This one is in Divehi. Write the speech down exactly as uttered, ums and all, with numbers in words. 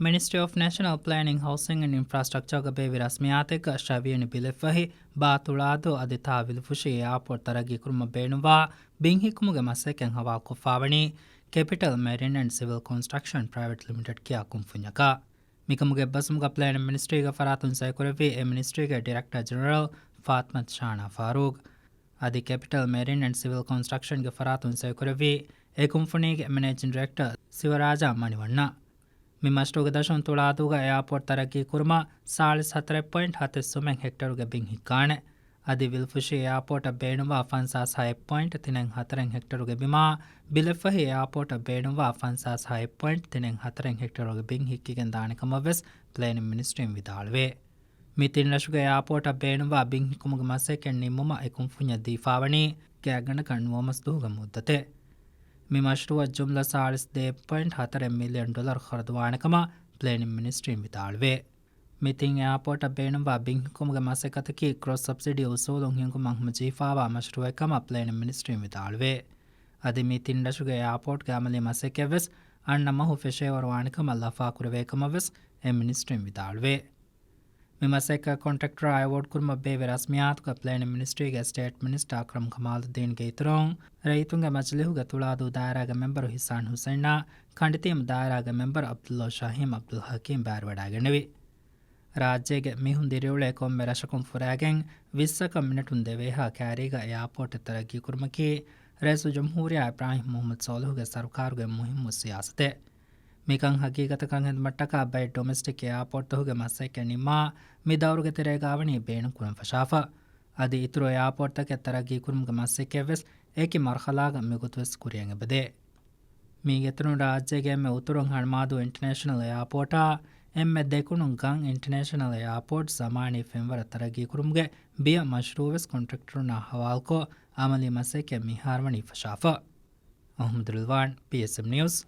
މިނިސްޓްރީ އޮފް ނޭޝަނަލް ޕްލޭނިން، ހައުސިން އެންޑް އިންފްރާސްޓްރަކްޗާގަ ބޭއްވި ރަސްމިއްޔާތެއްގަ ޝަވިޔަނި ބިލެއްފަހި ބާ ތުޅާދޫ އަދި ތާ ވިލުފުށި އެއާޕޯޓް ތަރައްގީކުރުމަށް ބޭނުންވާ ބިންހިއްކުމުގެ މަސައްކަތް ހަވާލުކޮށްފާވަނީ ކެޕިޓަލް މެރިން އެންޑް ސިވިލް ކޮންސްޓްރަކްޝަން ޕްރައިވެޓް ލިމިޓެޑް ކިޔާ ކުންފުންޏަކަށް. މިކަމުގެ އެއްބަސްވުމުގަ ޕްލޭނިން މިނިސްޓްރީގަ ފަރާތުން ސައިކުރެއްވީ އެ މިނިސްޓްރީގެ ޑިރެކްޓަރ ޖެނެރަލް ފާތްމަތް ޝާނާ ފާރޫގް. އަދި ކެޕިޓަލް މެރިން އެންޑް ސިވިލް ކޮންސްޓްރަކްޝަންގެ ފަރާތުން ސައިކުރެއްވީ އެ ކުންފުނީގެ މެނޭޖިން ޑިރެކްޓަރ ސިވަރާޖާ މަނިވަންނަ. މި މަޝްރޫޢުގެ ދަށުން ތުޅާދޫގަ އެއާޕޯޓް ތަރައްގީ ކުރުމަށް ސާޅީސް ހަތަރެއް ޕޮއިންޓް ހަތެއް ސުމެއް ހެކްޓަރުގެ ބިން ހިއްކާނެ. އަދި ވިލުފުށި އެއާޕޯޓަށް ބޭނުންވާ ފަންސާސް ހައެއް ޕޮއިންޓް ތިނެއް ހަތަރެއް ހެކްޓަރުގެ ބިމާ، ބިލެއްފަހި އެއާޕޯޓަށް ބޭނުންވާ ފަންސާސް ހައެއް ޕޮއިންޓް ތިނެއް ހަތަރެއް ހެކްޓަރުގެ ބިން ހިއްކިގެން ދާނެ ކަމަށް ވެސް ޕްލޭނިން މިނިސްޓްރީން ވިދާޅުވޭ. މި ތިން ރަށުގެ އެއާޕޯޓަށް ބޭނުންވާ ބިން ހިއްކުމުގެ މަސައްކަތް ނިންމުމަށް އެ ކުންފުންޏަށް ދީފާވަނީ ގާތްގަނޑަކަށް ނުވަ މަސް ދުވަހުގެ މުއްދަތެއް. މި މަޝްރޫޢަށް ޖުމްލަ ސާޅީސް ދޭއް ޕޮއިންޓް ހަތަރެއް މިލިއަން ޑޮލަރު ޚަރަދުވާނެ ކަމަށް ޕްލޭނިން މިނިސްޓްރީން ވިދާޅުވޭ. މި ތިން އެއާޕޯޓަށް ބޭނުންވާ ބިން ހިއްކުމުގެ މަސައްކަތަކީ ކްރޮސް ސަބްސިޑީ އުސޫލުން ހިންގުމަށް ހަމަޖެހިފާވާ މަޝްރޫޢެއް ކަމަށް ޕްލޭނިން މިނިސްޓްރީން ވިދާޅުވޭ. އަދި މި ތިން ރަށުގެ އެއާޕޯޓްގެ އަމަލީ މަސައްކަތްވެސް އަންނަ މަހު ފެށޭވަރު ވާނެ ކަމަށް ލަފާކުރެވޭ ކަމަށް ވެސް އެ މިނިސްޓްރީން ވިދާޅުވޭ. މި މަސައްކަތް ކޮންޓްރެކްޓަރާ އެވޯޑް ކުރުމަށް ބޭއްވި ރަސްމިއްޔާތުގަ ޕްލޭނިން މިނިސްޓްރީގެ އެސްޓޭޓް މިނިސްޓަރ އަކްރަމް ކަމާލުއްދީންގެ އިތުރުން، ރައްޔިތުންގެ މަޖިލީހުގެ ތުޅާދޫ ދާއިރާގެ މެމްބަރު ހިސާން ހުސައިނާ، ކަނޑިތީމު ދާއިރާގެ މެމްބަރު ޢަބްދުﷲ ޝަހީމް ޢަބްދުލް ޙަކީމް ބައިވެވަޑައިގެންނެވި. ރާއްޖޭގެ މީހުން ދިރިއުޅޭ ކޮންމެ ރަށަކުން ފުރާގެން ވިއްސަކަށް މިނެޓުން ދެވޭހާ ކައިރީގަ އެއާޕޯޓެއް ތަރައްގީކުރުމަކީ ރައީސުލް ޖުމްހޫރިއްޔާ އިބްރާހިމް މުޙައްމަދު ޞާލިޙުގެ ސަރުކާރުގެ މުހިއްމު ސިޔާސަތެއް. މިކަން ހަގީގަތަކަށް ހެދުމަށްޓަކާ ބައެއް ޑޮމެސްޓިކް އެއާޕޯޓްތަކުގެ މަސައްކަތް ނިންމާ މި ދައުރުގެ ތެރޭގާވަނީ ބޭނުންކުރަން ފަށާފަ. އަދި އިތުރު އެއާޕޯޓްތަކެއް ތަރައްގީކުރުމުގެ މަސައްކަތްވެސް އެކި މަރުޙަލާގަ މިގޮތުވެސް ކުރިއަށް އެބަދޭ. މީގެއިތުރުން ރާއްޖޭގެ އެންމެ އުތުރުން ހަނަމާދޫ އިންޓަނޭޝަނަލް އެއާޕޯޓާ، އެންމެ ދެކުނުން ގަން އިންޓަނޭޝަނަލް އެއާޕޯޓް ޒަމާނީ ފެންވަރަށް ތަރައްގީކުރުމުގެ ބިޔަ މަޝްރޫޢުވެސް ކޮންޓްރެކްޓަރުންނާ ހަވާލުކޮށް، އަމަލީ މަސައްކަތް މިހާރުވަނީ ފަށާފަ. އަޙްމަދު ރިޟްވާން، ޕީއެސްއެމް ނިއުސް،